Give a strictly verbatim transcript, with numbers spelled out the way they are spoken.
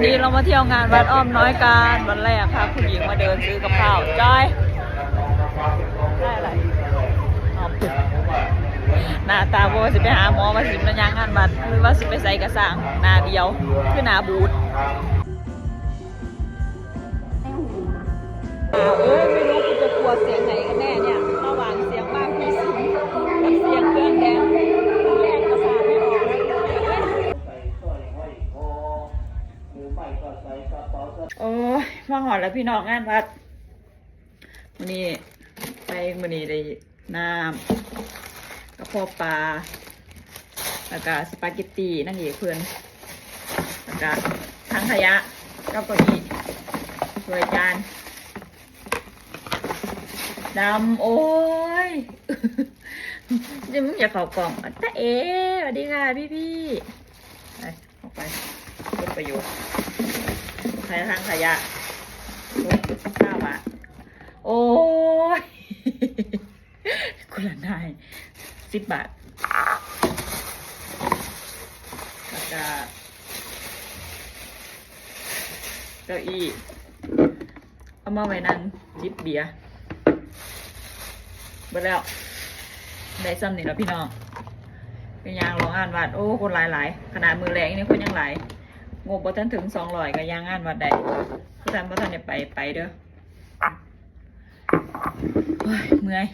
นี่เรามาเที่ยวงานวัดอ้อมน้อยกันวันแรกค่ะ คุณหญิงมาเดินซื้อกับข้าวจอยได้อะไรเอาหน้าตาบ่ว่าสิไปหาหมอว่าสิมาย่างงานวัดหรือว่าสิไปใส่กระสังหน้าเดียวคือหน้าบูด อ้าวเอ้ย ไม่รู้กูจะกลัวเสียงไหนกันแน่เนี่ย ระหว่างเสียงบ้านผีสิงกับเสียงเครื่องแดงแยกประสาทไม่ออกเลยโอ้ยมาหอดแล้วพี่น้องงานวัดมื้อนี้ไปมื้อนี้ได้น้ำกระเพาะปลา แล้วก็สปาเกตตี้นางเอกเพื่อน แล้วก็ถังขยะกับเก้าอี้ถ้วยจานดำ โอ้ย จะมึงอย่าเข้ากล่องตาเอสวัสดีค่ะพี่พี่ๆไปออกไปเปิดประโยชน์ขายถังขยะโอ้ยเก้าบาท โอ้ย คนละนายสิบบาท แล้วก็เก้าอี้เอามาไว้นั่งจิบเบียร์เบิดแล้ว ได้ซ้ำนี่แล้วพี่น้อง เป็นยางรองอ่านวัด โอ้ คนหลายหลายขนาดมือแรงนี่คนยังหลาย งบบ่ทันถึงสองร้อยก็ยางงานวัดได้ผู้ทันบ่ทันได้ไปไปเด้อโอ้ยเมื่อย